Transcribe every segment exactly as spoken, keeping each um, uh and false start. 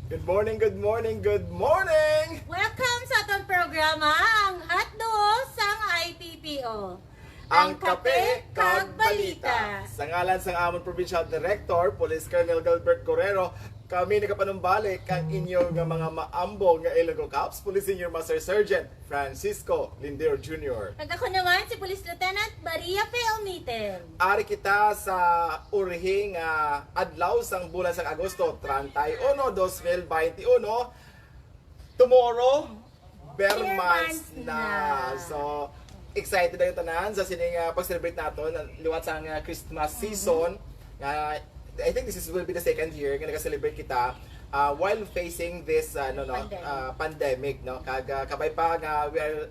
Good morning, good morning, good morning! Welcome sa aton programa, ang Hotdo sang I P P O. Ang kape kag balita. Sa ngalan sang amon Provincial Director, Police Colonel Gilbert Guerrero, kami nagapanumbalik ang inyo nga mga maambong nga Ilonggo Cops, Police Senior Master Sergeant Francisco Lindero Junior. Kag ako naman si Police Lieutenant Maria Fe Almiten. Ari kita sa urhing, ah, adlaw sang bulan sang Agosto, treinta y uno, dos mil veintiuno. Tomorrow, Ber months na. So, excited ang tanan sa sining, ah, pag-celebrate naton liwat sang, ah, Christmas season. Ah, I think this is, will be the second year nga nag-celebrate kita, ah, while facing this, ah, no, no, Pandemic. ah, pandemic, no? Kag, ah, kabay pa nga we are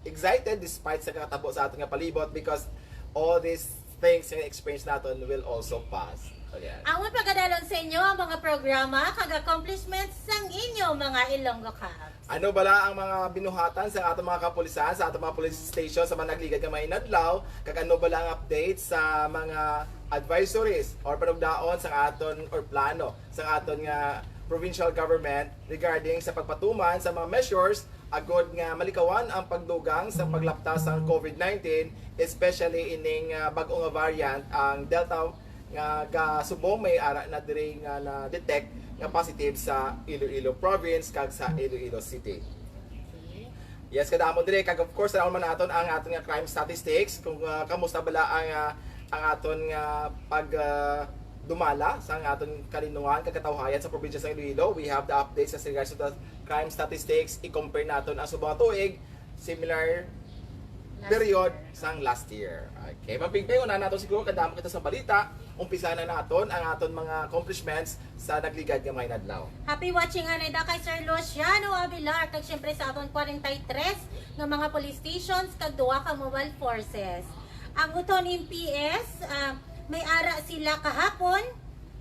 excited despite sa kakatabo sa aton nga palibot because all these things nga experience naton will also pass. So, yan. Amon pagadalon sa inyo ang mga programa kag accomplishments sang inyo mga Ilonggo Cops. Ano bala ang mga binuhatan sa aton mga kapulisan, sa aton mga police station sa mga nagligad nga mga inadlaw? Kag ano bala ang update sa mga advisories or panugdaon sa aton or plano sa aton nga provincial government regarding sa pagpatuman sa mga measures agod nga malikawan ang pagdugang sa paglapta sang COVID nineteen, especially ining, ah, bag-o nga variant, ang Delta, nga gasubong may ara na diri nga na-detect nga positive sa Iloilo Province kag sa Iloilo City. Yes, kadamo diri. Kag of course, tan-awon man naton ang aton nga crime statistics, kung, ah, kamusta bala ang, ah, ang aton nga pag, ah, dumala sa ang aton kalinuhan kag katawhayan sa probinsya sa Iloilo. We have the updates as regards to the crime statistics. I-compare naton ang subong nga tuig, similar Last period year. sang last year. Okay, mapigpay una nato siguro, kadamo kita sa balita. Umpisa na naton ang aton mga accomplishments sa nagligad nga mga inadlaw. Happy watching anay da kay Sir Luciano Abilar, kag siyempre sa aton forty-three nga mga police stations kag duha ka mobile forces. Ang Uton M P S, ah, may ara sila kahapon.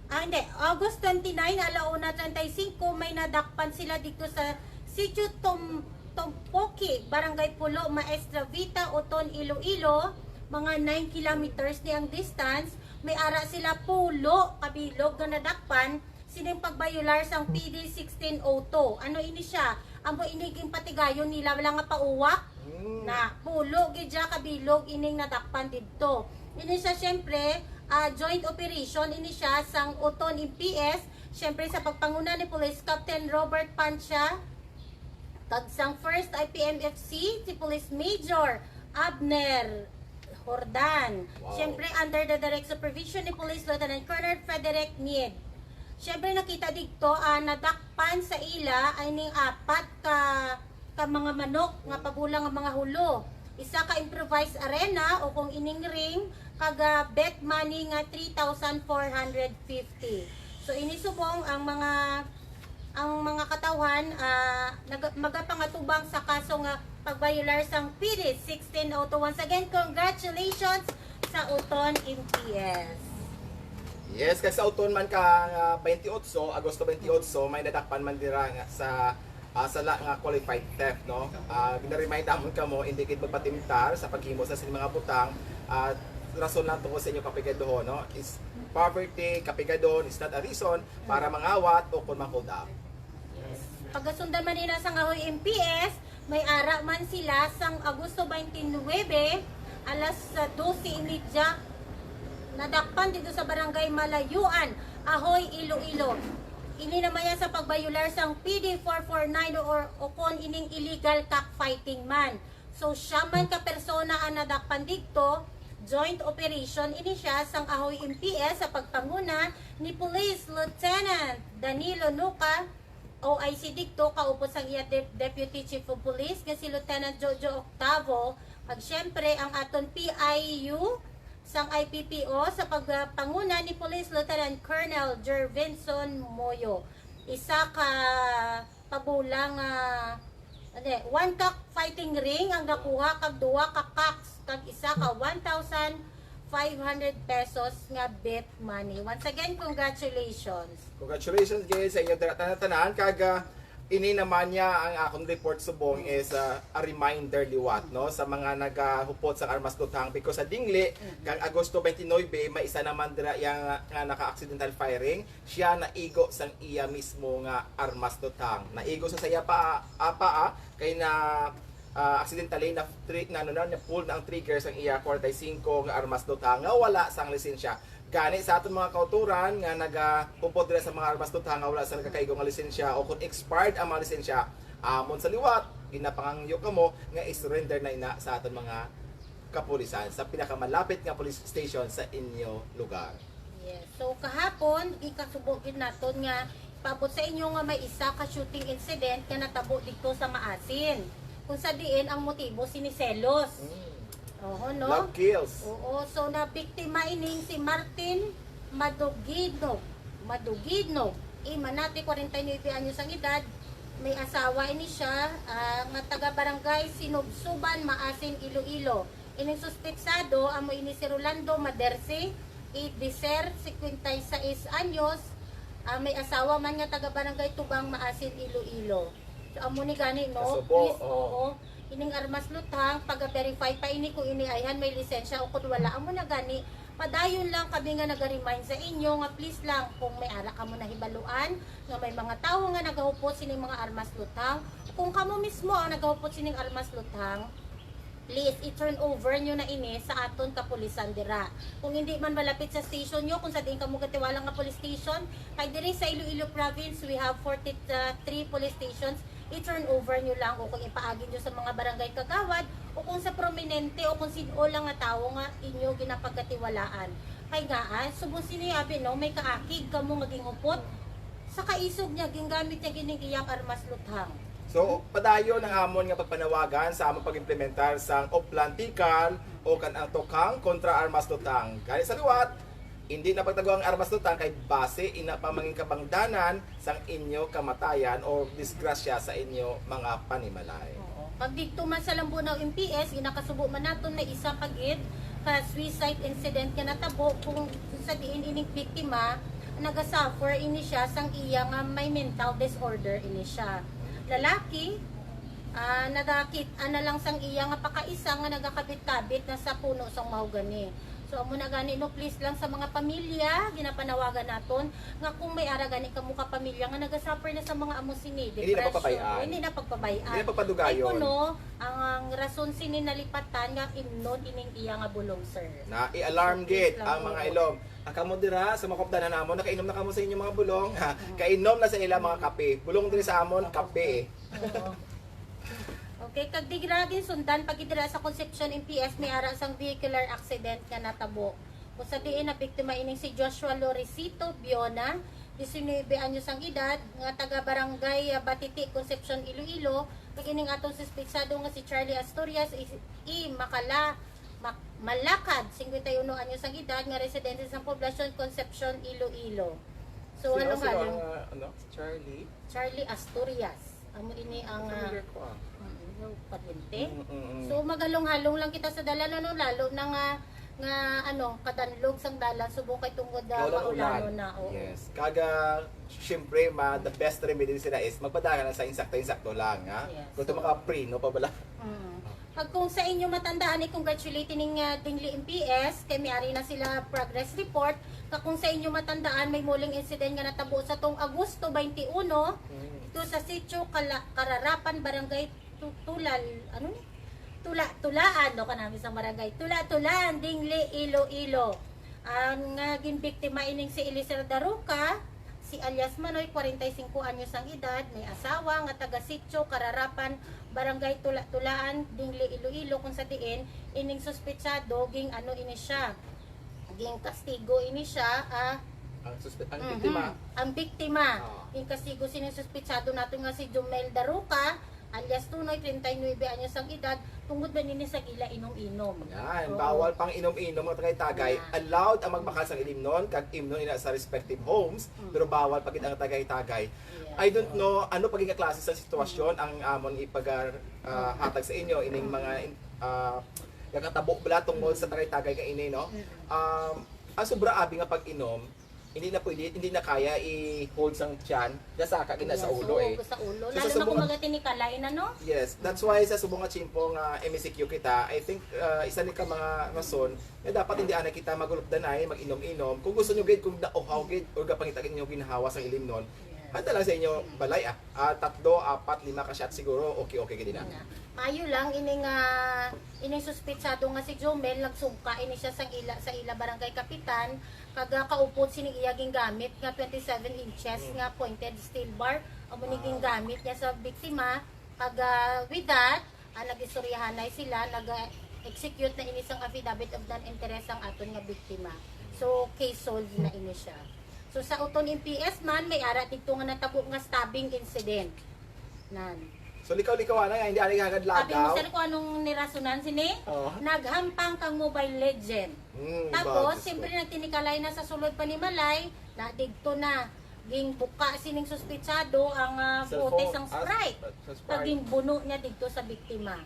Ah, hindi. August twenty-nine, alauna treinta y cinco, may nadakpan sila dito sa Sitio Tom-, Tompoki, Barangay Pulo, Maestra Vita, Uton, Iloilo. Mga nine kilometers ni ang distance. May ara sila pulo kabilog nga nadakpan sining pagbayular sang P D sixteen oh two. Ano ini siya? Amo ini ginpatigayon nila, wala nga pauwak. Mm. Na pulo gid siya kabilog ining nadakpan didto. Ini siya, siyempre, ah, joint operation ini siya sang Uton M P S, siyempre sa pagpanguna ni Police Captain Robert Pancha, kag sang first I P M F C, si Police Major Abner Jordan. Wow. Siyempre, under the direct supervision ni Police Lieutenant Colonel Frederick Nied. Siyempre, nakita dito, ah, nadakpan sa ila ay ning apat ka, ka mga manok nga pabulang nga mga hulo. Isa ka improvised arena o kung ining ring, kag, ah, bet money nga three thousand four hundred fifty. So, ini subong ang mga ang mga katawhan, ah, nag-, magapangatubang sa kaso nga pagbayolar sang P D sixteen oh two. Once again, congratulations sa Uton M P S. Yes, kag sa Uton man ka, ah, twenty-eight, Agosto twenty-eight, may nadakpan man dira nga sa, ah, sala nga qualified theft, no? Ah, gina-remind namon kamo, hindi gid magpatimtar sa paghimo sa sining mga butang, ah, rason lang tungod sa inyo kapigaduhon, no? Is poverty, kapigaduhon is not a reason para mangawat o kon ma-hold up. Pagasundan man nila sang Ahoy M P S, may ara man sila sang Agosto twenty-nine, alas dose y media, nadakpan dito sa Barangay Malayuan, Ahoy, Iloilo. Ini naman yan sa pagbayular sang P D four four nine or, o kon ining illegal cockfighting man. So, siya man ka persona ang nadakpan didto, joint operation ini siya sang Ahoy M P S sa pagpanguna ni Police Lieutenant Danilo Nuca, O I C didto, kaupod sang iya Dep-, Deputy Chief of Police nga si Lieutenant Jojo Octavo, kag siyempre ang aton P I U sang I P P O sa pagpanguna ni Police Lieutenant Colonel Jervinson Moyo. Isa ka pabulang, ah, ano eh, one cock fighting ring ang nakuha, kag duha ka cocks, kag isa ka one thousand five hundred pesos nga bet money. Once again, congratulations. Congratulations gid sa inyo tanan-tanan, kag, ah, Ini naman niya ang akong report subong is, ah, a reminder liwat, no, sa mga nagahupot sa armas luthang, because sa Dingli, kang Agosto twenty-nine, may isa naman dira yang nga naka-accidental firing, siya naigo sang iya mismo nga armas luthang. Naigo sa saya pa, apa, ah, kay na, ah, accidentally na, tri- na, ano na, na-pull na ang trigger sang iya forty-five nga armas luthang nga wala sang lisensya. Gani sa aton mga kautoran nga nagahupot dira sa mga armas luthang nga wala sa nagakaigo nga lisensya o kung expired ang mga lisensya, amon sa liwat, ginapangangyo kamo nga i-surrender na ina sa aton mga kapulisan sa pinakamalapit nga police station sa inyo lugar. Yes. So kahapon, gikasubo gid naton nga paabot sa inyo nga may isa ka shooting incident nga natabo dito sa Maasin. Kung sa diin ang motibo sini selos. Mm. Oho, no? Love kills. Oo, so nabiktima ining si Martin Madugidnog. Madugidnog. Imanati, forty-nine anyos ang edad. May asawa ini siya, ah, nga taga barangay Sinubsuban, Maasin, Iloilo. Ining suspetsado amo ini si Rolando Maderse Idiser, cincuenta y seis anyos. Ah, may asawa man nga taga barangay Tubang, Maasin, Iloilo. So, amo ni gani, no? Kasubo, Please, oo. Oo. Ining armas luthang, pag-verify pa ini kung ini ayhan may lisensya o kung wala. Amo na gani, padayon lang kami nga naga-remind sa inyo nga please lang, kung may ara kamo nahibaluan nga may mga tawo nga nagahupot sining mga armas luthang, kung kamo mismo ang nagahupot sining armas luthang, please i-turn over nyo na ini sa aton kapulisan dira. Kung hindi man malapit sa station nyo, kung sa diin kamo gatiwala nga police station, kay diri sa Iloilo province, we have forty-three police stations. I-turn over nyo lang o kung ipaagi nyo sa mga barangay kagawad o kung sa prominente o kung sin-o lang nga tawo nga inyo ginapagkatiwalaan. Kay nga, ah, subong sini abi, no, may kaakig kamo nga ginghupot sa kaisog niya, gingamit niya gining iyang armas luthang. So, padayon ang amon nga pagpanawagan sa among pag-implementar sang Oplan Tikal o kan ang Tukang kontra Armas Luthang. Gani sa liwat, hindi na pagtago ang armas luthang kay basi ina pa mangin kabangdanan sang inyo kamatayan o disgrasya sa inyo mga panimalay. Oo. Pag didto man sa Lambunao M P S, ginakasubo man naton may isa pa gid ka suicide incident nga natabo kung sa diin ining biktima nagasuffer ini siya sang iya nga may mental disorder ini siya. Lalaki, ah, nagakit-an na lang sang iya nga pakaisa nga nagakabit-kabit na sa puno sang mahogani. So, amo na gani, no, please lang sa mga pamilya, ginapanawagan naton nga kung may ara gani kamo ka pamilya nga nagasuffer na sa mga amo sini, Hindi na depression, pagpabayaan. Hindi na pagpabayaan. Hindi na pagpadugayon. Ay kuno, ang, ang rason sini nalipatan nga imnon ining iya nga bulong, sir. Na i-alarm So, please gate lang, ang mga oo. ilong. Ang kamo dira sa mga kaupdanan namon, nakainom na kamo sa inyong mga bulong. Ha? Kainom na sa ila mga kape. Bulong diri sa amon, kape. Oo. Okay, kag di gira ginsundan pa gid dira sa Concepcion M P S may ara sang vehicular accident nga natabo. Kung sa diin nabiktima ining si Joshua Lorecito Biona, diecinuebe anyos ang edad, nga taga barangay, ah, Batiti, Concepcion, Iloilo, kag ining atong suspetsado nga si Charlie Asturias i, i Makala, Mak, Malakad, cincuenta y uno anyos ang edad, nga residente sa Poblacion Concepcion, Iloilo. So, Sino, halong-halong, sino ang, ah, ano? Charlie? Charlie Asturias. Amo ini ang, ah, Familiar ko, ah. mm, yung paryente. Mm, mm, mm. So, maghalong-halong lang kita sa dalan, ano, lalo na nga, nga, ano, kadanlog sang dalan, subong kay tungod, ah, Kaulan-ulan. maulano na, oo. Yes. Kaga, syempre, ma, the best remedy sila is magpadala na sa insakto-insakto lang, ha? Yes. Kung ito makapreno pa bala. Mm. Pag kung sa inyo matandaan, i-congratulate ning, ah, Dingli M P S, kay may ari na sila progress report. Kag kung sa inyo matandaan, may muling incident nga natabo sa tong Agosto twenty-one, Mm. ito sa Sitio Kala, Kararapan, Barangay Tu, Tulal, ano ni? Tula, Tulaan, no, kanami sa barangay. Tula, Tulaan, Dingli, Iloilo. Ang, ah, ginbiktima ining si Eliezer Daruca, si alias Manoy, forty-five anyos ang edad, may asawa nga taga Sitio Kararapan, Barangay Tula, Tulaan, Dingli, Iloilo, kung sa diin ining suspetsado ging ano ini siya, ging kastigo ini siya, ah, Ang suspe, ang mhm, biktima. Ang biktima. Ah. Ging kastigo sining suspetsado naton nga si Jumel Daruca, alias Tunoy, treinta y nuebe anyos ang edad, tungod ba nini sa gila inom-inom. Yan, Oo. Bawal pang inom-inom ang tagay-tagay. Yan. Allowed ang magbakal sang ilimnon kag imnon ina sa respective homes, Mm. pero bawal pa gid ang tagay-tagay. Yes. I don't know ano pa gid nga klase sa sitwasyon ang amon ipag ah, hatag sa inyo ining mga in, ah, nakatabo bala tungod sa tagay-tagay nga ini, no? Mm. Um, ang sobra abi nga pag-inom, hindi na pwede, hindi na kaya i-hold sang tiyan, gasaka gina sa Yes, ulo oo, eh. sa ulo. So, Lalo sa na kung subong- magatinikala, ina, no? Yes, that's why sa subong nga tiyempo nga M E C Q kita, I think, uh, isa ni ka mga rason nga dapat hindi anay kita magulupdanay, mag-inom-inom. Kung gusto nyo gid, kung nauhaw gid, or gapangita gid nyo ginhawa sang ilimnon, Yes. handa lang sa inyo balay, ah. Ah, tatlo, apat, lima ka shot siguro, okay, okay gid na. Nga. Maayo lang ining, ah, ining suspetsado nga si Jomel, nagsungka ini siya sang ila, sa ila barangay kapitan, kag, ah, kaupod sining iya gingamit nga twenty-seven inches Mm. nga pointed steel bar, amo ni Wow. gingamit niya sa biktima. Kag, ah, with that, ah, nag-istoryahanay sila, nag-execute na ini sang affidavit of non-interest ang aton nga biktima. So, case solved na ini siya. So, sa Oton M P S man, may ara dito nga natabo nga stabbing incident. Nan. So, likaw-likaw na nga, hindi ari hagad Abi mo, lagaw. sir, kung anong nirasunan sini? Oo. Naghampang kang Mobile Legend. Mm, Tapos, bago, siyempre, sir. nagtinikalay na sa sulod panimalay, na digto na. Ging buka sining suspitsado ang, ah, Cellphone, bote sang ah, Sprite. sa Sprite. Pag ginbuno niya digto sa biktima.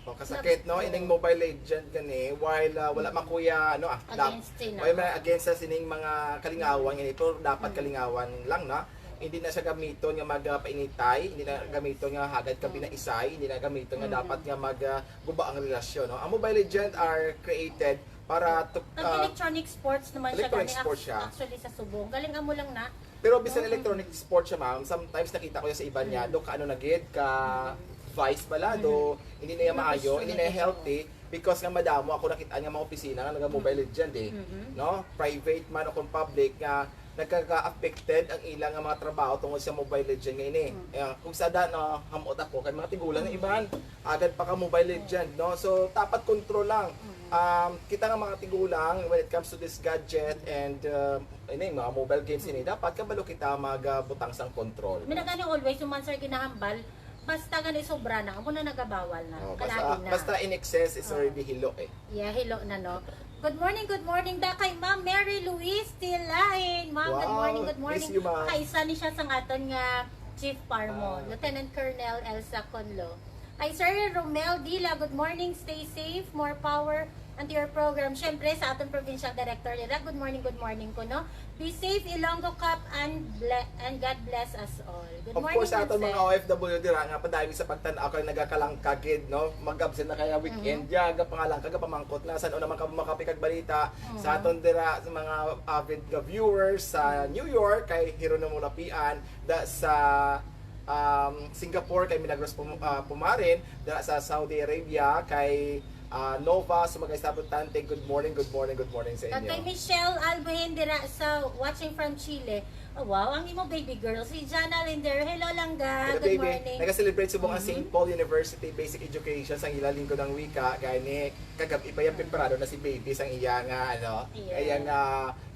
Oh, kasakit, no? Nag- Ining Mobile Legend gani, while, ah, wala man kuya, ano, ah, dap-, Against sila. while may against sa sining mga kalingawan gani, pero dapat Mm. kalingawan lang, no? Hindi na siya gamiton nga magapainitay, hindi na gamiton nga hagad ka Mm. pinaisay, hindi na gamiton nga Mm. dapat nga mag, ah, guba ang relasyon, no? Ang Mobile Legend are created para to, Pag ah, electronic sports naman siya, electronic gani, sports ac-, siya. actually, sa subong. Galing amo lang na. Pero bisan Mm. electronic sports siya, ma'am, sometimes nakita ko yan sa iba niya, Mm. do ka ano na gid, ka Mm. vice pala, do Mm. hindi na yan Hindi na maayo, hindi na yan bisyo. healthy, because nga madamo ako nakita nga mga opisina nga naga-Mobile Mm. Legend eh. Mm-hmm. No? Private man o kung public nga nagkaka-affected ang ilang nga mga trabaho tungod sa Mobile Legend nga ini. Mm. Eh, kung sada, no, hamot ako kay mga tigulang na Mm. iban, agad pa ka Mobile Mm. Legend, no? So, dapat control lang. Mm. Um, kita nga mga tigulang, when it comes to this gadget and, uh, ini, mga mobile games ini, Mm. dapat kabalo kita mag, uh, butang sang control. Mina gani always, yung man, sir, ginahambal, basta gani sobra na, amo na nagabawal na. Oh, basta, Kalagi na. basta in excess is Oo. already hilo eh. Yeah, hilo na, no? Good morning, good morning, da kay Ma'am Mary Louise Tilain. Ma'am, good Wow, morning, good miss morning. you, ma'am. Kaisa ni siya sa aton nga Chief Parmo, Ah. Lieutenant Colonel Elsa Conlo. Kay Sir Romel Dila, good morning, stay safe, more power unto your program. Siyempre, sa aton provincial director nila, good morning, good morning ko, no? Be safe, Ilonggo Cup, and ble-, and God bless us all. Good Of morning, course, sa aton Vincent. mga O F W dira nga padayong sa pagtan-aw kay nagakalangkagid, no? Mag-absent na kaya weekend, Mhm. ya, gapangalangkag, gapamangkot na, san-o naman ka makapikag balita sa Mhm. aton dira sa mga avid nga viewers sa Mhm. New York, kay Jeronimo Lapian, da sa, um, Singapore, kay Milagros Pum-, ah, Pumarin, dira sa Saudi Arabia, kay, ah, Nova, sa mga isabotante, good morning, good morning, good morning sa Kag inyo. kay Michelle Albuhin dira sa watching from Chile. Oh, wow, ang imo baby girl, si Jana Linder. Hello, Langga. Hello, Good baby. morning. Nag-celebrate subong ang Mhm. Saint Paul University Basic Education sa ila Linggo ng Wika. Gani, kagab-i pa yan, preparado na si baby sang iya nga, ano, Iya. iya nga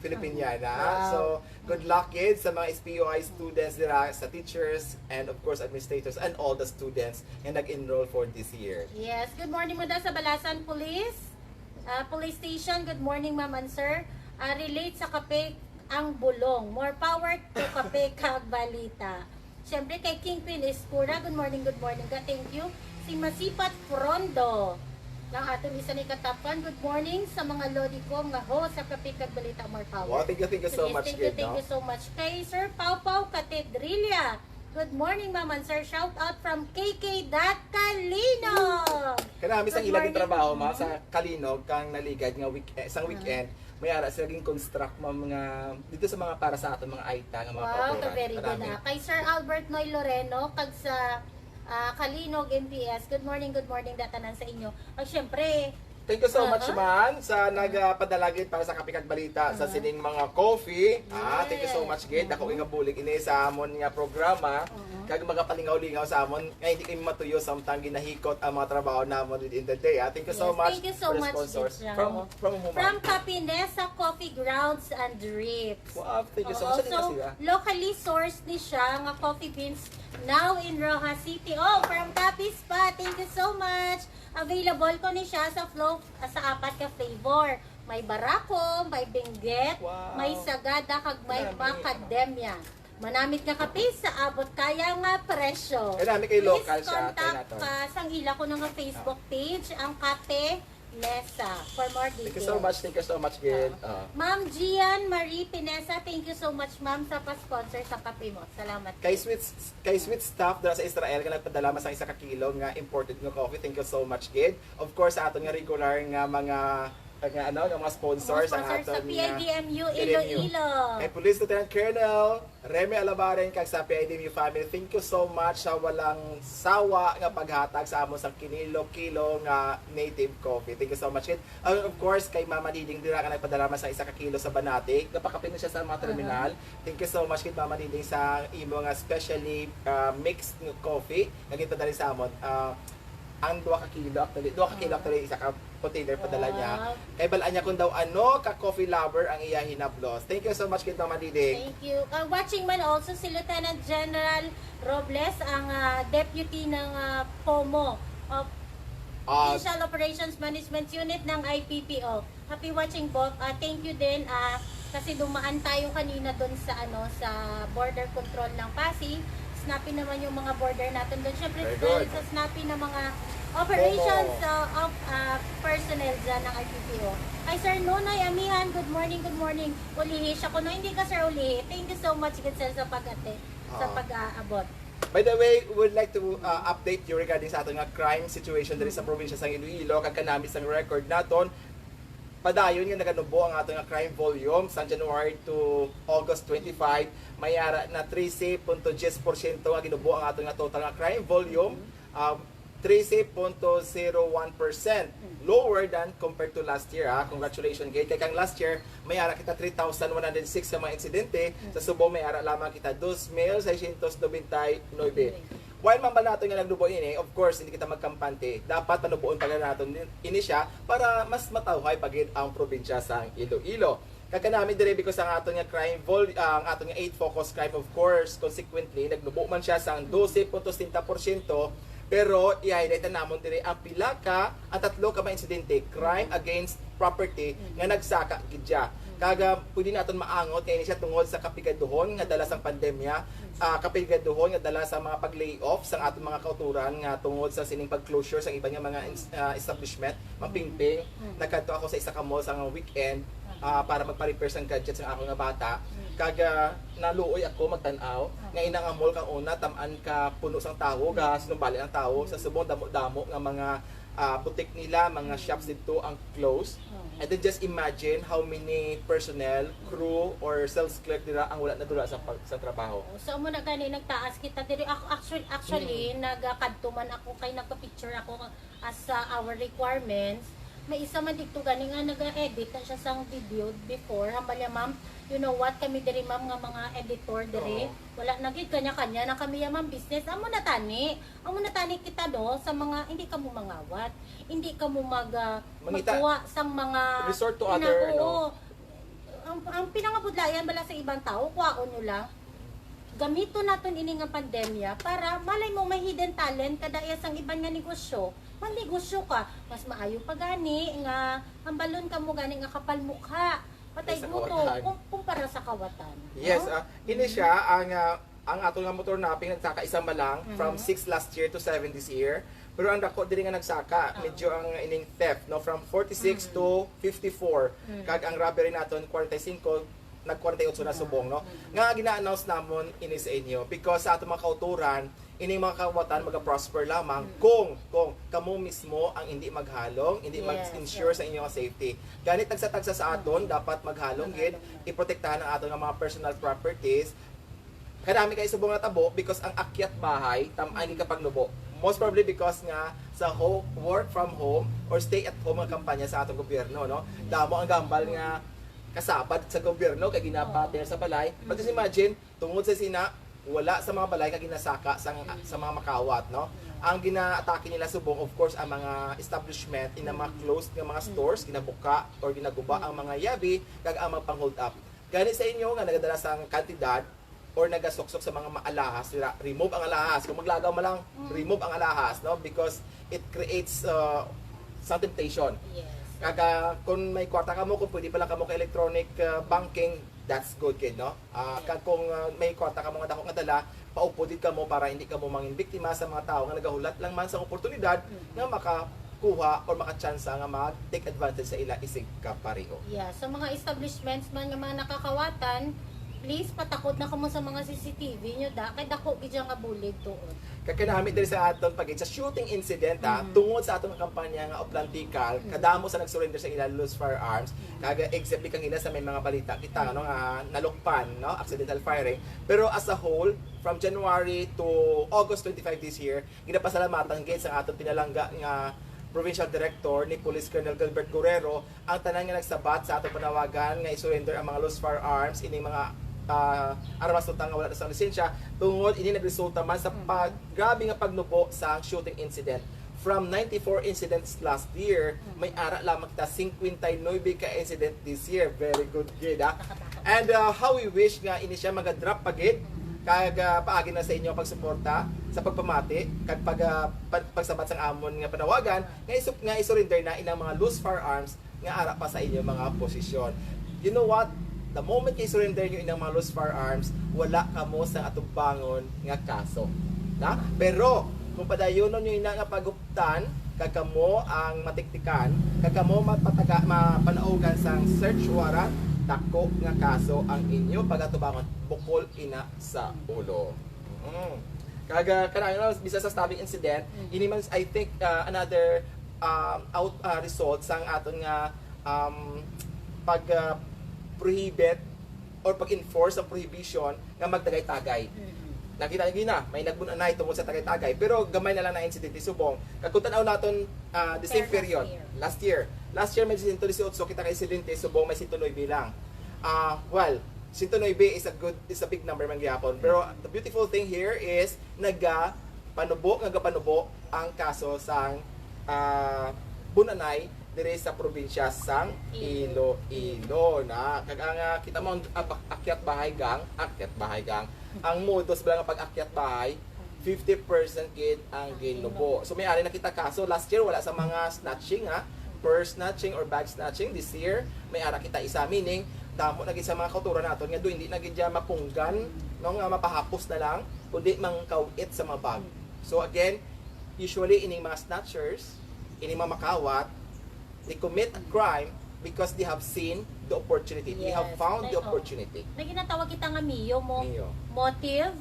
Filipiniana. Wow. So, good luck, kids, sa mga S P U I students dira, sa teachers, and of course, administrators, and all the students nga nag-enroll for this year. Yes. Good morning, muna sa Balasan Police. Ah, Police Station, good morning, ma'am and sir. Ah, relate sa kape ang bulong. More power to kape kag balita. Siyempre, kay Kingpin Escura, good morning, good morning ka. Thank you. Si Masipat Frondo, lang aton isa ni katapkan. Good morning sa mga lodi ko nga host sa Kape kag Balita, more power. Wow, thank you, thank you so Yes, much, thank you, kid, thank no? you so much. Kay Sir Pau Pau Catedrilla, good morning, ma'am and sir. Shout out from K K dot Kalinog. Kanami sa Good ila morning. trabaho, ma, Mhm. sa Kalinog, kang naligad nga week-, eh, sang Ah. weekend, may ara sila gin-construct, ma, mga, dito sa mga para sa aton, mga aita, nga mga Wow, kautoran. very good, Kanami. ah. Kay Sir Albert Noy Loreno, kag sa, ah, Kalinog, M P S. Good morning, good morning, datanan sa inyo. At syempre, Thank you so much, Aha. man, sa Mm. nagpadala gid para sa Kape kag Balita sa Aha. sining mga coffee. Ah, thank you so Yes. much, gid. Dako Mhm. nga bulig ini sa amon nga programa. Mhm. Kag magapalingaw-lingaw sa amon nga hindi kami matuyo samtang ginahikot ang mga trabaho namon within the day, ah. Thank you so Yes, much thank you so for the much, sponsors. Jis. From, Oo. from whom, From ma'am? Kapinesa Coffee Grounds and Drifts. Wow, thank you so Oo, much. Saan so, nila sila? locally sourced ni siya nga coffee beans now in Roxas City. Oh, from Capiz pa. Thank you so much. Available ko ni siya sa flow, sa apat ka flavor. May barako, may benguet, Wow. may sagada, kag may Dami. macadamia. Manamit nga kape sa abot kaya nga presyo. Kaya nami kay Please local siya, contact kay nato. ka sang ila ko nga Facebook Ah. page, ang Kape Pinesa for more details. Thank you so much, thank you so much, Gid. Ah. Ma'am Gian Marie Pinesa, thank you so much, ma'am, sa pa-sponsor sa kape mo. Salamat. Kay Sweet, kay Sweet Stuff dira sa Israel nga nagpadala man sa isa ka kilo nga imported nga coffee. Thank you so much, Gid. Of course, sa aton nga regular nga mga nga ano, nga mga sponsors, ang Sponsor sa aton nga P I D M U P I D M U. Iloilo. Kay Police Lieutenant Colonel Remy Alabaren kag sa P I D M U family, thank you so much sa walang sawa nga paghatag sa amon sa kinilo-kilo nga native coffee. Thank you so much, Gid. And of course, kay Mama Diding dira nga nagpadala man sa isa ka kilo sa Banati. Napakapin siya sa mga terminal. Thank you so much, Gid, Mama Diding, sa imo nga specially ah, mixed nga coffee nga ginpadala sa amon. Ah, ang duha ka kilo, actually, duha ka kilo, actually, isa ka container padala niya. Wow. Kay balaan niya kung daw ano ka coffee lover ang iya hinablos. Thank you so much, Gid, Mama Diding. Thank you. Uh, watching man also si Lieutenant General Robles, ang ah, deputy ng ah, POMO, of Ah, Provincial Operations Management Unit ng I P P O. Happy watching, Bok. Ah, thank you din ah, kasi dumaan tayo kanina doon sa ano sa border control ng Pasig. Snappy naman yung mga border natin doon. Siyempre, Very dahil good. sa snappy na mga operations Opo. ah, of ah, personnel dyan ng I P P O. Kay Sir Nonoy Amihan, good morning, good morning. Ulihi siya kuno. Hindi ka, Sir, ulihi. Thank you so much, good sir, sa pag-ate, sa Ah. pag-aabot. By the way, we would like to uh, update you regarding sa aton nga crime situation diri sa probinsya sang Iloilo. Kag kanami sang record naton, padayon nga naganubo ang aton nga crime volume sang January to August twenty-five. May ara na trese punto diyes porsyento nga ginubo ang aton nga total nga crime volume. Um, trese punto zero one percent lower than compared to last year, ha. Congratulations, Gid. Kay kang last year, may ara kita three thousand one hundred six ka mga insidente. Sa subong, may ara lamang kita dos mil seiscientos noventa y nueve. While mambal nato nga nagnubo ini, of course, hindi kita magkampante. Dapat panuboon pa nato ini siya para mas matawhay pa gid ang probinsya sang Iloilo. Kag kanami diri, because ang aton nga crime vol-, ah, ang aton nga eight focus crime, of course, consequently, nagnubo man siya sang dose punto setenta porsyento, pero i-highlight na namon diri ang pila ka, ang tatlo ka mga insidente, crime against property, nga nagsaka gid siya. Kag ah, pwede naton maangot nga ini siya tungod sa kapigaduhon nga dala sang pandemya, ah, kapigaduhon nga dala sa mga pag-layoff sang aton mga kautoran nga tungod sa sining pag-closure sang iban nga mga ins-, ah, establishment, mapingping. Nagkadto ako sa isa ka mall sa weekend ah, para magpa-repair sang gadget sang ako nga bata. Kag ah, naluoy ako magtan-aw nga ina nga mall kang una tam-an ka puno sang tawo, ga sinumbali ang tawo. Sa subong, damo-damo nga mga ah, butik nila, mga shops didto ang close. And then just imagine how many personnel, crew, or sales clerk dira ang wala nadula sa pag-, sa trabaho. So, amo na gani, nagtaas kita diri. Ako, actually, actually nagakadto man ako kay nagpa-picture ako as sa our requirements. May isa man dito gani nga naga-edit na siya sang video before. Hambal niya, "Ma'am, you know what? Kami diri, ma'am, nga mga editor diri. Oo. Wala na gid, kanya-kanya na kami ya, ma'am, business." Amo na tani. Amo na tani kita, no, sa mga, hindi kamo mangawat. Hindi kamo mag, ah, Mangita. Magkuha sang mga Resort to pina-, other, no? Oo. Ang, ang pinangabudlayan bala sa ibang tao, kuhaon nyo lang. Gamiton naton ini nga pandemya para malay mo may hidden talent kada iya sang iban nga negosyo. Magnegosyo ka, mas maayo pa gani nga hambalon kamo gani nga kapal mukha. Patay Sa gutom kawatan. kum-, kumpara sa kawatan. Yes, No? ah, ini siya ang ah, ang ato nga motor napping nagsaka isa man lang from six last year to seven this year. Pero ang dako diri nga nagsaka, medyo ang ining theft, no, from forty-six to fifty-four. Kag ang robbery naton, forty-five, nag forty-eight na subong, no? Nga gina-announce namon ini sa inyo because sa ato mga kauturan, ining mga kawatan maga-prosper lamang kung kung kamo mismo ang hindi maghalong, hindi Yes, mag-ensure yes. Sa inyong safety. Gani tagsa-tagsa sa aton dapat maghalong gid, iprotektahan ang aton nga mga personal properties. Kadami kay subong natabo because ang akyat bahay tam-an gid kapagnubo. Most probably because nga sa ho-, work from home or stay at home ang kampanya sa atong gobyerno, no? Damo ang gambal nga kasabad sa gobyerno kay ginapater sa balay. But just imagine, tungod sa sina, wala sa mga balay ka ginasaka sa, sa mga makawat, no? Ang ginaatake nila subong, of course, ang mga establishment, in mga closed nga mga stores, ginabuka or ginaguba ang mga yabi, kag ang mga pang-hold up. Gani sa inyo nga nagadala sang kantidad or nagasuksok sa mga ma-, alahas, dira, remove ang alahas. Kung maglagaw man lang, remove ang alahas, no? Because it creates uh, some temptation. Yes. Kaga kung may kwarta kamo, kung pwede pala kamo ka electronic uh, banking, that's good gid, no? Ah, kag kung uh, may kwarta kamo nga dako nga dala, paupod gid kamo para hindi kamo mangin biktima sa mga tawo nga nagahulat lang man sa oportunidad nga maka kuha or makatsansa nga mag-take advantage sa ila isig ka pareho. Yeah, sa mga establishments man nga mga nakakawatan, please patakod na kamo sa mga C C T V nyo da, kay dako gid siya nga bulig tuod. Kag kinahami diri sa aton pag sa shooting incident ha, Mhm. tungod sa aton nga kampanya nga Oplantical, Mhm. kadamo sa nag-surrender sa ila loose firearms, kag except di kanila sa may mga balita kita ano nga nalukpan no, accidental firing. Pero as a whole, from January to August twenty-five this year, ginapasalamatan gid sa aton pinalangga nga Provincial Director ni Police Colonel Gilbert Guerrero ang tanan nga nagsabat sa aton panawagan nga i-surrender ang mga loose firearms, ining mga ah, armas total nga wala na sa lisensya, tungod ini nagresulta man sa pag, grabe nga pagnubo sa shooting incident. From ninety-four incidents last year, may ara lamang kita fifty-nine ka incident this year. Very good gid, ha? And uh, how we wish nga ini siya maga-drop pa gid kag uh, paagi na sa inyo ang pagsuporta sa pagpamati kag pag, uh, pag pagsabat sang amon nga panawagan nga isup, nga isurrender na inang mga loose firearms nga ara pa sa inyo mga posisyon. You know what? The moment nga isurrender nyo inang mga loose firearms, wala kamo sa atubangon nga kaso. Na? Pero kung padayonon nyo ina nga paguptan, kag kamo ang matiktikan, kag kamo mapataga, mapanaugan sang search warrant, dako nga kaso ang inyo pagatubangon, bukol ina sa ulo. Mm. Kag uh, kanang bisa sa stabbing incident, ini man I think uh, another um, out uh, result sang aton nga um, pag uh, prohibit or pag-enforce sa prohibition nga magtagay-tagay. Nakita niyo na, may nagbunanay tungod sa tagay-tagay, pero gamay na lang na insidente subong. Kag kung tanaw naton uh, the same Pero last period, year. last year, last year may sento disiotso kita ka insidente subong may sento nuebe lang. Ah, well, sento nuebe is a good is a big number man gihapon. Pero the beautiful thing here is naga panubo nga gapanubo ang kaso sang ah, bunanay diri sa probinsya sang Iloilo na. Kag ang ah, kita mo ang ah, akyat bahay gang, akyat bahay gang. Ang modus bala nga pag-akyat bahay, fifty percent gid ang ginubo. So may ari na kita kaso last year wala sa mga snatching ha, purse snatching or bag snatching. This year may ara kita isa, meaning damo na gid sa mga kauturan naton nga do hindi na gid dyan mapunggan no nga mapahapos na lang kundi mangkawit sa mga bag. So again, usually ining mga snatchers, ining mga makawat, they commit a crime because they have seen the opportunity. They have Yes. found the Like, oh. Opportunity. May ginatawag kita nga MIO mo. MIO. Motive,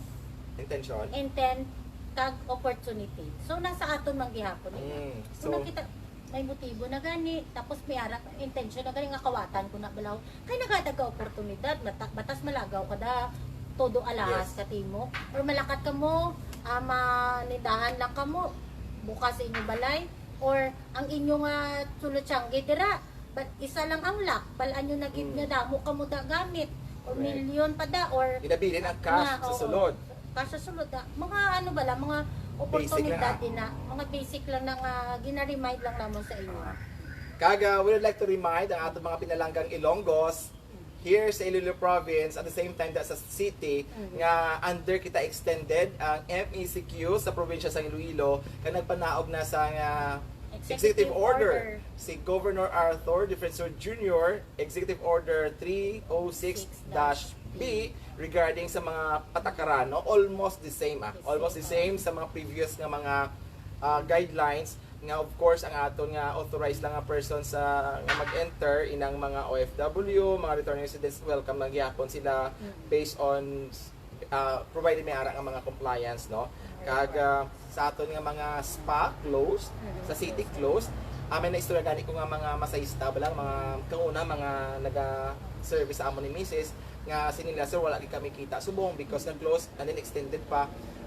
Intention. Intent, kag opportunity. So nasa aton man gihapon ina. Mm, Kung so- nakita may motibo na gani, tapos may ara intention na gani nga kawatan ko na balaw. Kay nagadaga oportunidad, mata, batas malagaw ka da todo alahas Yes. Ka timo or malakat ka mo, ah, manindahan lang ka mo bukas sa inyo balay or ang inyo nga sulutyangge dira, but isa lang ang lock, bal-an nyo na gid Mm. nga damo ka mo da gamit or Correct. Milyon pa da or Ginabilin ang cash nga, sa oo. Sulod. Kaso sulod na, mga ano bala, mga oportunidad din na, mga basic lang na nga gina-remind lang namon sa inyo. Ah. Kag uh, we would like to remind ang ating mga pinalanggang Ilonggos here sa Iloilo Province at the same time da sa city nga under kita extended ang M E C Q sa probinsya sa Iloilo kag nagpanaog na sa nga Executive Order si Governor Arthur Defensor Junior, Executive Order three oh six dash B regarding sa mga patakaran, no? Almost the same ah. Almost the same sa mga previous nga mga ah, guidelines nga of course ang aton nga authorized lang nga person sa nga mag-enter inang mga O F W, mga returning residents, welcome lang gyapon sila based on uh, provided may ara nga mga compliance, no? Kag uh, sa aton nga mga spa closed, sa city closed, uh, may naistorya gani ko nga mga masahista ba lang, mga kauna mga naga-service sa amo ni Misis nga sini nila, sir, wala gid kami kita subong because nag-close and then extended pa.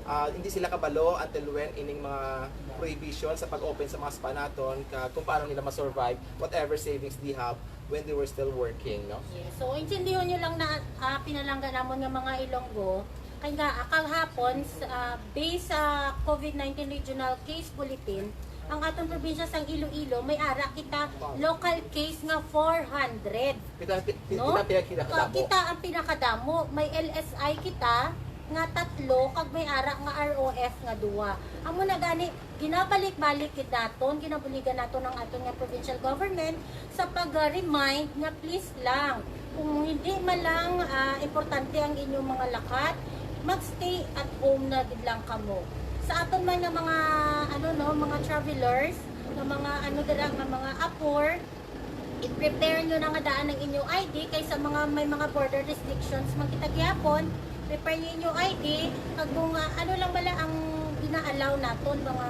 Uh, hindi sila kabalo until when ining mga prohibition sa pag-open sa mga spa naton, ka, kung paano nila ma-survive whatever savings they have when they were still working, no? Yes. So, intindihon nyo lang na ah, pinalangga namon nga mga Ilonggo, kay nga ah, kahapon, sa, ah, based sa COVID nineteen Regional Case Bulletin, ang atong probinsya sang Iloilo may ara kita local case nga four hundred. Kita, kita, No? kita, kita, kita, Ka- kita ang pinakadamo. May L S I kita nga tatlo, kag may ara nga R O F nga duwa. Amo na gani, ginabalik-balik gid naton, ginabuligan naton ang aton nga provincial government sa pag-remind nga please lang, kung hindi man lang ah, importante ang inyong mga lakat, mag-stay at home na gid lang kamo. Sa aton man nga mga ano no, mga travelers, Nga mga ano dira, nga mga apor, i-prepare nyo na nga daan ang inyong I D, kay sa mga may mga border restrictions man kita gihapon, prepare nyo inyong I D, kag kung ah, ano lang bala ang gina-allow naton, mga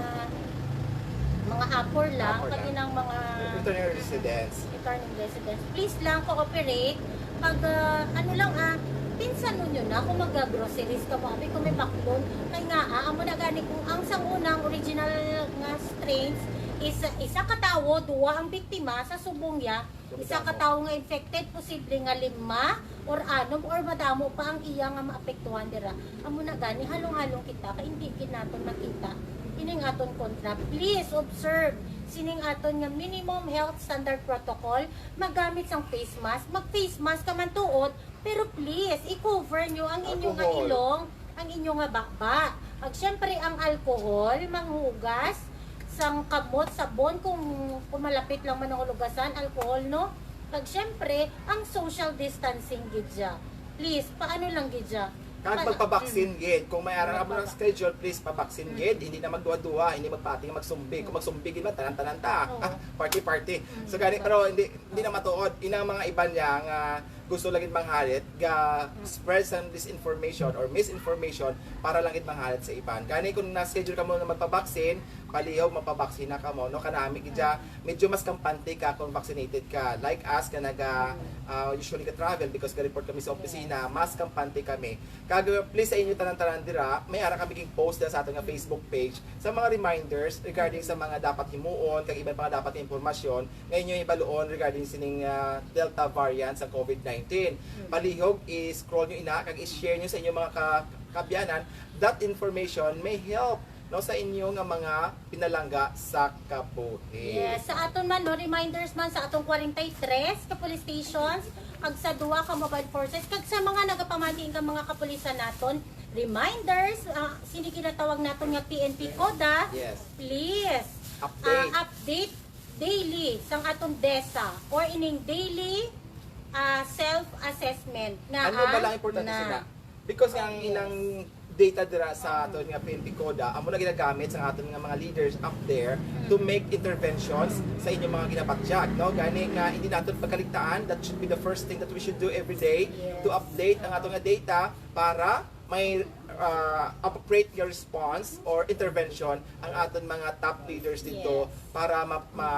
mga apor lang, Apor kag lang. Inang mga Returning residents. Returning residents. Please lang, cooperate. Pag ah, ano lang ah, pinsan nyo na kung mag-groceries ka mo, abi, kung may baklon. Kay nga ah, amo na gani kung ang sang unang original nga strains is isa ka tawo, duwa ang biktima sa subong ya, isa ka tawo nga infected, posible nga lima or anom or madamo pa ang iya nga maapektuhan dira. Amo na gani, halong-halong kita, kay hindi gid naton makita ining aton kontra. Please observe sining aton nga minimum health standard protocol, maggamit sang face mask, mag face mask ka man tuod, pero please, i-cover nyo ang inyo nga Alcohol. Ilong, ang inyo nga baba. Ag syempre, ang alcohol, manghugas sang kamot, sabon, kung, kung malapit lang man ang hulugasan, alcohol, no? Ag syempre, ang social distancing gid siya. Please, paano lang gid siya? Kag Pa- magpabaksin gid. Kung may ara mo ng Magpaba- schedule, please pabaksin Mm. gid. Hindi na magduha-duha, hindi magpati, magsumbi. Kung magsumbi gid man, tanan-tanan ta. Oo. Ah, party-party. Mm. So gani, pero hindi hindi na matuod. Inang mga iban niya nga gusto lang gid manghalit, ga Mm. spread sang disinformation or misinformation para lang gid manghalit sa iban. Gani kung na-schedule ka mo na magpabaksin, palihog magpabaksin na ka mo, no? Kanami gid siya, Mm. medyo mas kampante ka kung vaccinated ka. Like us nga naga Mm. ah, usually ka travel because ga-report kami sa opisina, Yes. mas kampante kami. Kag uh, please sa inyo tanan-tanan dira, may ara kami ging post dira sa aton nga Facebook page sa mga reminders regarding sa mga dapat himuon kag iban pa nga dapat nga impormasyon nga inyo hibaluon regarding sining ah, Delta variant sa covid nineteen. Mm. Palihog, i-scroll nyo ina kag i-share nyo sa inyong mga ka- kaabyanan. That information may help, no, sa inyo nga mga pinalangga sa kabuhi. Yes, sa aton man, no, reminders man sa atong forty-three ka police stations, kag sa duha ka mobile forces, kag sa mga nagapamati nga mga kapulisan naton, reminders, ah, sini ginatawag naton nga P N P CODA, Yes. please, Update. ah, update daily sang atong desa or ining daily ah, self-assessment na Ano ba ang lang importante na. sila? Because ang Yes. inang data dira sa aton nga P N P CODA, amo na ginagamit sa aton nga mga leaders up there to Mm. make interventions sa inyong mga ginabatyag, no? Gani nga hindi naton pagkaligtaan, that should be the first thing that we should do every day, Yes. to update ang aton nga data para may ah, appropriate nga response or intervention ang aton mga top leaders dito Yes. para ma, ma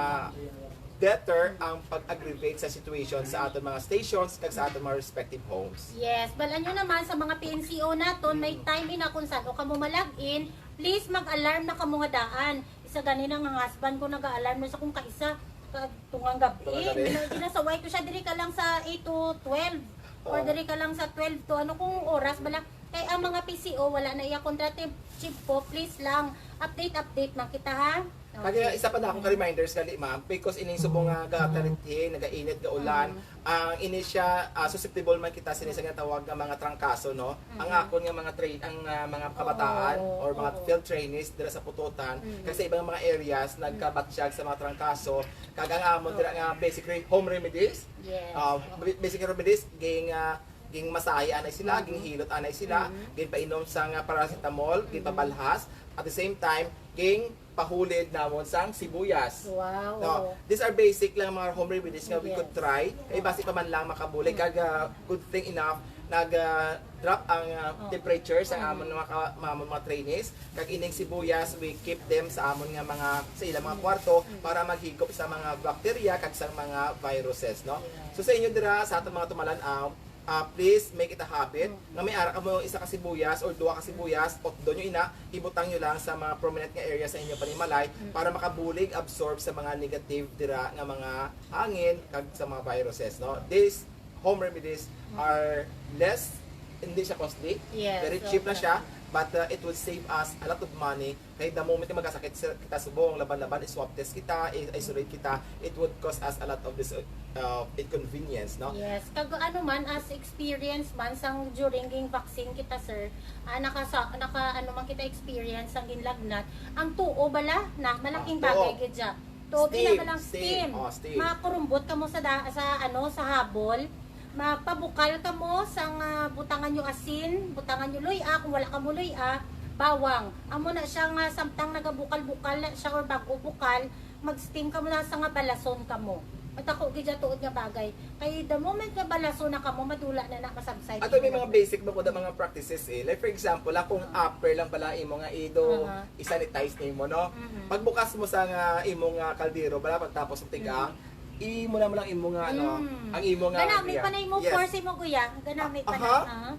better ang pag-aggravate sa situation sa aton mga stations kag sa aton mga respective homes. Yes, bal-an nyo naman sa mga P N C O naton, may Mm. time ina kung saan o kamo ma-log in, please mag-alarm na kamo nga daan. Isa gani na nga husband ko nag-alarm na sa kung kaisa ka tungang gabi. Tungang gabi. Gina- ginasaway ko siya, diri ka lang sa eight to twelve or Oo. diri ka lang sa twelve to ano kung oras bala. Kay ang mga P C O wala na iya kontra, Chief Po, please lang update update man kita ha. Kaya Okay. isa pa na akong ka-reminders gali, ma'am, because ining subong nga ga-, tarithi, nagainit, gaulan, Mm. ang ini siya, ah, susceptible man kita sini sa ginatawag nga mga trangkaso, no? Ang Mm. akon nga mga train, ang, ah, mga kabataan Oo, or mga oo. field trainees dira sa Pututan, Mm. kag sa ibang mga areas, Mm. nagkabatyag sa mga trangkaso, kag ang amon dira nga basically home remedies, Yes. ah, Oo. ba-, basic remedies, ging, ah, ging masahe anay sila, Mm. ging hilot anay sila, Mm. ginpainom sang, ah, paracetamol, Mm. ginpabalhas, at the same time, ging pahulid namon sang sibuyas. Wow. No, these are basic lang mga home remedies nga we Yes. could try. Kay basi pa man lang makabulig. Mm. Kag, ah, good thing enough, nag, ah, drop ang, ah, Oh. temperature sa Mm. amon mga ka-, mga, mga trainees. Kag ining sibuyas, we keep them sa amon nga mga, sa ilang mga Mm. kwarto Mm. para maghigop sa mga bakterya kag sa mga viruses, no? Yes. So sa inyo dira, sa atong mga tumalan-aw, ah, please make it a habit Mm. nga may ara kamo isa ka sibuyas or duha ka sibuyas, utdon nyo ina, ibutang nyo lang sa mga prominent nga area sa inyo panimalay Mm. para makabulig, absorb sa mga negative dira nga mga hangin kag sa mga viruses, no? These home remedies Mm. are less, hindi siya costly, Yes, very cheap na okay. siya, but, uh, it will save us a lot of money. Kay the moment nga magkasakit sa, kita subong, laban-laban, i-swab test kita, i-isolate kita, it would cause us a lot of this, uh, inconvenience, no? Yes. Kag ano man, as experience man, sang during ging vaccine kita, sir, ah, nakasa-, naka, ano man kita experience, sang ginlagnat, ang tuo bala na, malaking Ah, tuo. bagay gid siya. Tuo, Steam, pila ba lang steam. steam? Oh, steam. Makurumbot ka mo sa da-, sa, ano, sa habol. Magpabukal ka mo sang, ah, butangan nyo asin, butangan nyo luy-a, kung wala ka mo luy-a, bawang. Amo na siya nga samtang nagabukal-bukal na siya or bag-o bukal, mag-steam kamo na sa nga balason kamo. Matako gid siya tuod nga bagay. Kay the moment nga balason na kamo, madula na na masabsay. Ato may mga basic ba ko da mga practices eh. Like for example, ah, kung upper lang pala imo nga ido, Aha. i-sanitize nimo, no? Mhm. Pagbukas mo sa nga imo nga kaldero, bala pagtapos ng tigang, imo na mo lang imo nga ano, Mm. ang imo nga Ganami yeah. pa na imo Yes. force imo kuya. Ganami pa na. Aha. Ah.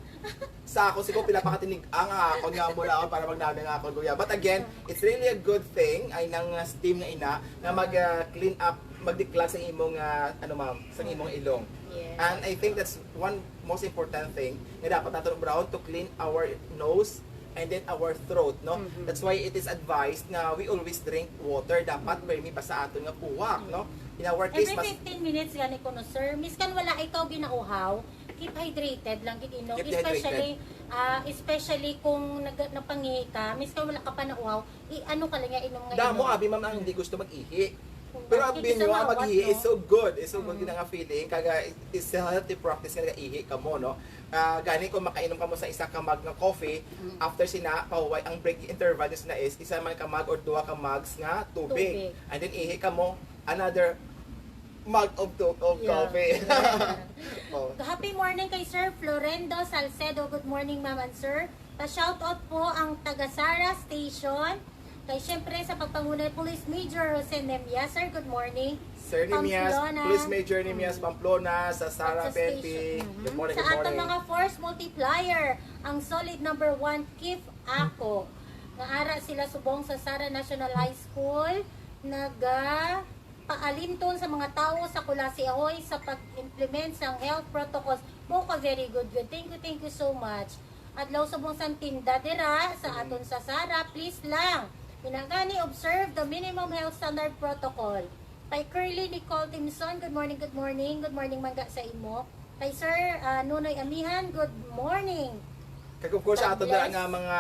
Sa ako siguro pila pa katinig ang akon nga mula para magdami nga akon kuya. But again, it's really a good thing ay nang uh, steam na ina nga mag uh, clean up, magdiklag sa imong uh, ano ma'am, sa imong ilong. Yes. And I think that's one most important thing nga dapat nato brown to clean our nose and then our throat, no? Mhm. That's why it is advised nga we always drink water dapat permi pa sa aton nga puwak, no? In our case, Every mas fifteen minutes gani ko no sir. Miskan wala ikaw ginauhaw, keep hydrated lang gid inom. Keep hydrated. Especially ah especially kung nag napangihi ka, miskan wala ka pa nauhaw, i-ano ka lang nga inom nga Damo inom. Abi ma'am ang hindi gusto mag-ihi. Pero ang Hindi binyo sa ang mawat, mag-ihi no? is so good. It's so good gid nga feeling. Kaya it's a healthy practice nga nag-ihi ka mo, no? Ah, gani kung makainom ka mo sa isa ka mug nga coffee, Mm. after sina, pahuway, ang break interval nyo sina is isa man ka mug or duha ka mugs nga tubig. Tubig. And then ihi ka mo another mug of, tu- of Yeah. coffee. Yeah. Oh. Happy morning kay Sir Florendo Salcedo. Good morning, ma'am and sir. Pa-shoutout po ang taga Sara Station. Kay siyempre sa pagpanguna ni Police Major Jose Nemia. Sir, good morning. Sir Nimias, Pamplona. Police Major Nimias Pamplona sa Sara At sa P N P. station. Mhm. Good morning, Sa good atong morning. Mga force multiplier, ang solid number one, Kif Ako. Nga ara sila subong sa Sara National High School, naga paalinton sa mga tawo sa Culasi Ahoy sa pag-implement sang health protocols. Mo ko, very good, good. Thank you, thank you so much. Adlaw subong sang tinda dira sa aton sa Sara, please lang. Pinagani, observe the minimum health standard protocol. Kay Curly Nicole Timson, good morning, good morning. Good morning man ga sa imo. Kay Sir ah, Nunoy Amihan, good morning. Kag of course, God ato dira bless. Nga mga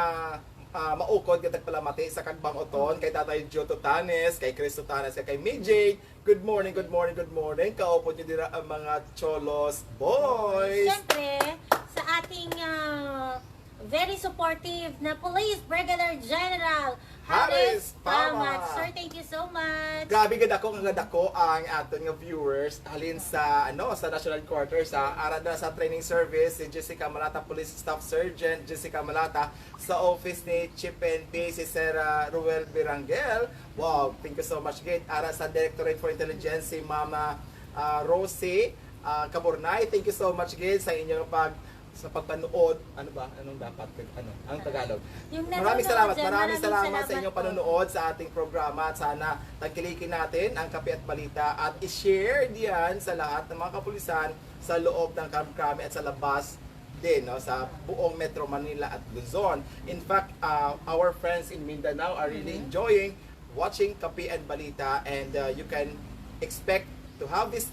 ah, maukod nga tagpalamati sa Kagbang Oton, kay Tatay Joe Totanes, kay Chris Totanes, kay, kay Mijay. Good morning, good morning, good morning. Kaupod nyo dira ang mga Cholos Boys. Siyempre, sa ating ah, very supportive na Police Brigadier General Harris Harris Pamat. Pamat. Sir, thank you so much. Grabe gid ako nga dako ang aton nga viewers halin sa ano sa National Quarters sa ara na sa training service si Jessica Malata, Police Staff Sergeant Jessica Malata, sa office ni Chief N P si Sir ah, Ruel Birangel. Wow, thank you so much gid ara sa Directorate for Intelligence si Mama ah, Rosie ah, Caburnay. Thank you so much gid sa inyong pag sa pagpanood, ano ba? Anong dapat? Ano? Ang Tagalog. Yung Maraming nanonood salamat. dyan, Maraming maraming salamat sa salamat inyong po. Panonood sa ating programa. At sana tangkilikin natin ang Kape at Balita at i-share diyan sa lahat ng mga kapulisan sa loob ng Kamkrami at sa labas din, no, sa buong Metro Manila at Luzon. In fact, uh, our friends in Mindanao are really Mhm. enjoying watching Kape and Balita, and uh, you can expect to have this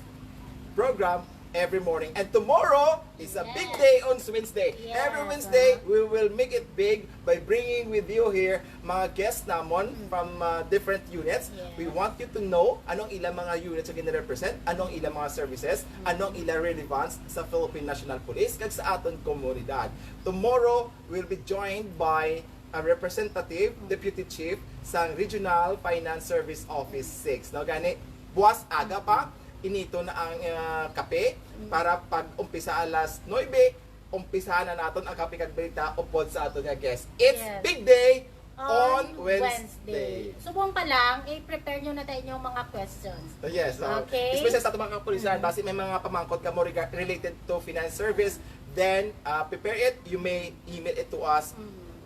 program every morning. And tomorrow is a big Yes. Day on Wednesday. Yes, Every Wednesday, uh-huh. We will make it big by bringing with you here mga guests namon from uh, different units. Yes. We want you to know anong ilang mga units ang gina-represent, anong ilang mga services, anong ilang relevance sa Philippine National Police kag sa aton komunidad. Tomorrow, we'll be joined by a representative, deputy chief sa Regional Finance Service Office six. No, gani, buwas aga pa, inito na ang uh, kape para pag umpisa alas nuebe, umpisa na naton ang kape kag balita upod sa aton nga guest. It's Yes. Big Day on Wednesday. Subong pa lang, i-prepare nyo na tayo inyong mga questions. Yes, uh, Okay. Especially sa ating mga kapulisan, basi may mga pamangkot ka mo rega- related to finance service, then uh, prepare it. You may email it to us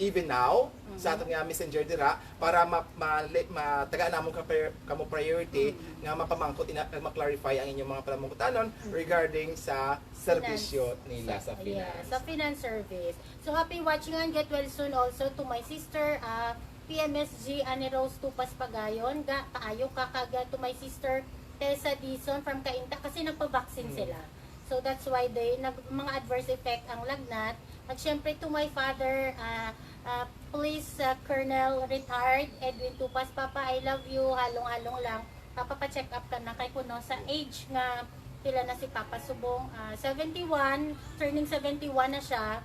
even now sa ating uh, messenger dira para ma, ma, ma, tagaan namon ka, kamo priority nga mapamangkot ina, ma-clarify ang inyong mga panamangkutanon regarding sa serbisyo nila sa Yeah, finance. Sa finance service. So happy watching and get well soon also to my sister uh, P M S G Annie Rose Tupas Pagayon. Ga, kaayo ka kag uh, to my sister Tessa Dizon from Cainta kasi nagpa-vaccine Mm. sila. So that's why they nag mga adverse effect ang lagnat. At syempre to my father uh, uh, Police uh, Colonel Retired Edwin Tupas, Papa, I love you. Halong-halong lang. Papa, pa-check up ka na kay kuno sa age nga pila na si Papa subong uh, seventy-one, turning seventy-one na siya.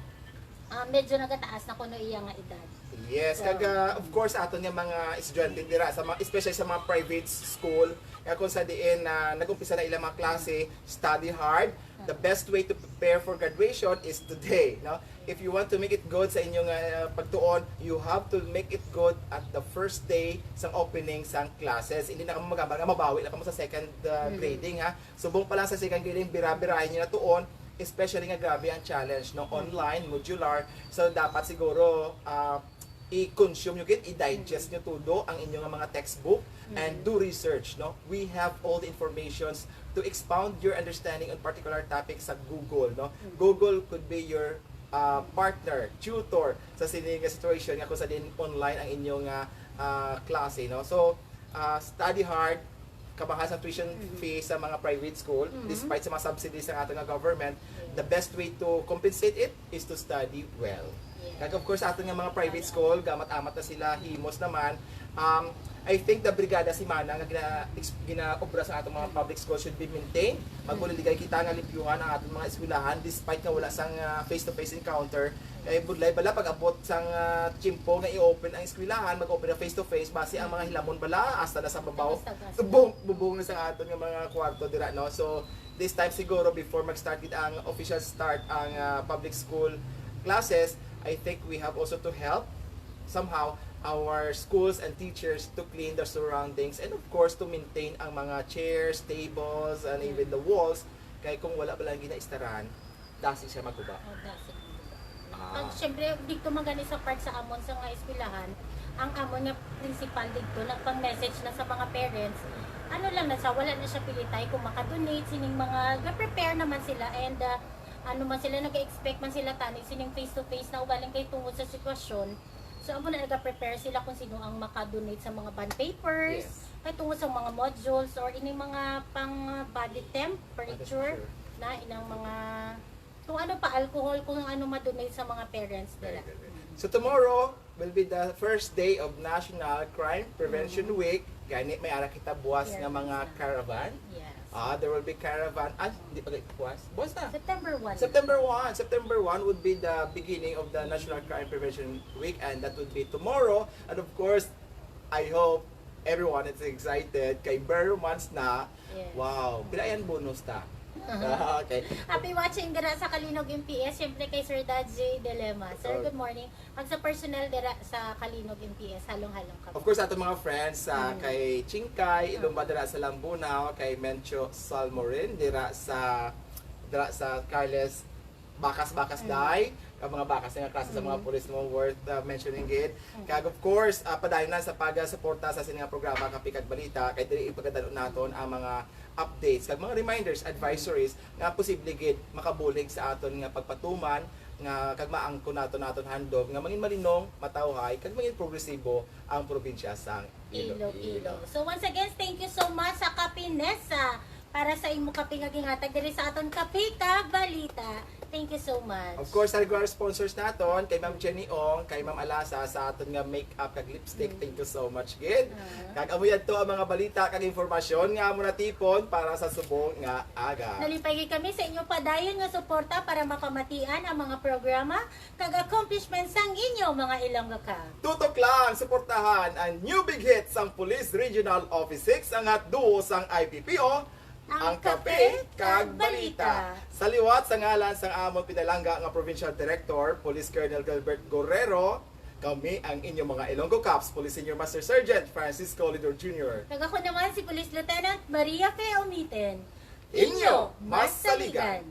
Ah, medyo nagataas na kuno iya nga edad. Yes, kag, ah, of course, aton nga mga estudyante dira, sa mga, especially sa mga private school, nga kung sa diin na nag-umpisa na ilang mga klase, study hard. The best way to prepare for graduation is today, no? If you want to make it good sa inyong, ah, pagtuon, you have to make it good at the first day sang opening sang classes. Hindi na kamo magambal nga mabawi na kamo sa second, ah, grading, ha. Subong pa lang sa second grading, bira-birahin niyo na tuon, especially nga grabe ang challenge, no? Online, modular. So, dapat siguro, ah, i-consume nyo gid, i-digest nyo todo ang inyo nga mga textbook and do research, no? We have all the informations to expound your understanding on particular topics sa Google, no? Google could be your, ah, partner, tutor sa sini nga situation nga kung sa din online ang inyo nga, ah, klase, no? So, ah, study hard, kamahal sa tuition fee sa mga private school, despite sa mga subsidies sa ato nga government, the best way to compensate it is to study well. Kag of course, ato nga mga private school, gamat-amat na sila, himos naman. Um, I think the Brigada Semana nga gina, ex- ginaobra sa atong mga public school should be maintained. Magbuliligay kita nga limpyuhan ang atong mga eskwelahan despite nga wala sang, ah, face-to-face encounter. Kay budlay bala pag-abot sang, ah, tiyempo nga i-open ang eskwelahan, mag-open na face-to-face, basi ang mga hilamon bala hasta na sa babaw, bubong, bubong na sa aton nga mga kwarto dira, no? So, this time siguro, before mag-start gid ang official start ang, ah, public school classes, I think we have also to help somehow our schools and teachers to clean their surroundings and of course to maintain ang mga chairs, tables, and even the walls. Kay kung wala ba lang ginaistaran, dasi siya maguba. Oh, dasi maguba. Ah. Pag, syempre, dito man gani sa part sa amon sa nga eskwelahan, ang amon nga principal dito nagpang-message na sa mga parents, ano lang na siya, wala na siya pilitay kung makadonate, sining mga ga-prepare naman sila and, ah, ano man sila, nag-expect man sila tani sining face to face na ugaling kay tungod sa sitwasyon. So, amo na naga-prepare sila kung sino ang makadonate sa mga bond papers, Yes. kay tungod sa mga modules or ining mga pang body temperature Temperature. na inang mga kung ano pa, alcohol, kung ano ma-donate sa mga parents nila. Very good. So tomorrow will be the first day of National Crime Prevention Week. Gani may ara kita buwas Yeah, nga mga buwas na. caravan. Yes. Ah, there will be caravan. Ah, hindi pa buwas. Buwas na. September one. September one. September one would be the beginning of the National Crime Prevention Week, and that would be tomorrow. And of course, I hope everyone is excited kay bare months na. Yes. Wow. Pila yan bonus ta? Ah, okay. Happy watching dira sa Kalinog M P S, syempre kay Sir Dad J Delema. Sir, Oh. good morning. Kag sa personnel dira sa Kalinog M P S, halong-halong kami. Of course, ato mga friends sa Mm. kay Chingkay, Ilumba dira sa Lambunao, kay Mencho Salmorin dira sa dira sa Carles Bakas-Bakas Mm. Day, ang mga bakas nga klase sa mga Mm. pulis mo worth, uh, mentioning gid. Mm. Kag of course, uh, padayon na sa pagsuporta sa sini nga programa Kape kag Balita, kay diri ipagadalo naton ang mga updates kag mga reminders, advisories nga posible gid makabulig sa aton nga pagpatuman nga kag maangkon naton naton handom nga mangin malinong, matawhay kag mangin progresibo ang probinsya sang Iloilo. Iloilo. So once again, thank you so much sa Kape Nessa para sa imo kape nga ginhatag diri sa aton Kape kag Balita. Thank you so much. Of course, sa regular sponsors naton, kay Ma'am Jenny Ong, kay Ma'am Alasa, sa aton nga makeup kag lipstick. Mm. Thank you so much gid. Ah. Kag amo yadto ang mga balita kag impormasyon nga amo natipon para sa subong nga aga. Nalipay gid kami sa inyo padayon nga suporta para makamatian ang mga programa kag accomplishments sang inyo mga Ilonggo Cubs. Tutok lang, suportahan ang new big hit sang Police Regional Office six, ang hot duo sang I P P O, Ang ang Kape Kape kag kag Balita. Balita. Sa liwat sa ngalan sang amon pinalangga nga Provincial Director, Police Colonel Gilbert Guerrero, kami ang inyong mga Ilonggo Cubs, Police Senior Master Sergeant Francisco Lidor Junior Kag ako naman si Police Lieutenant Maria Fe Omiten. Inyo, mas saligan.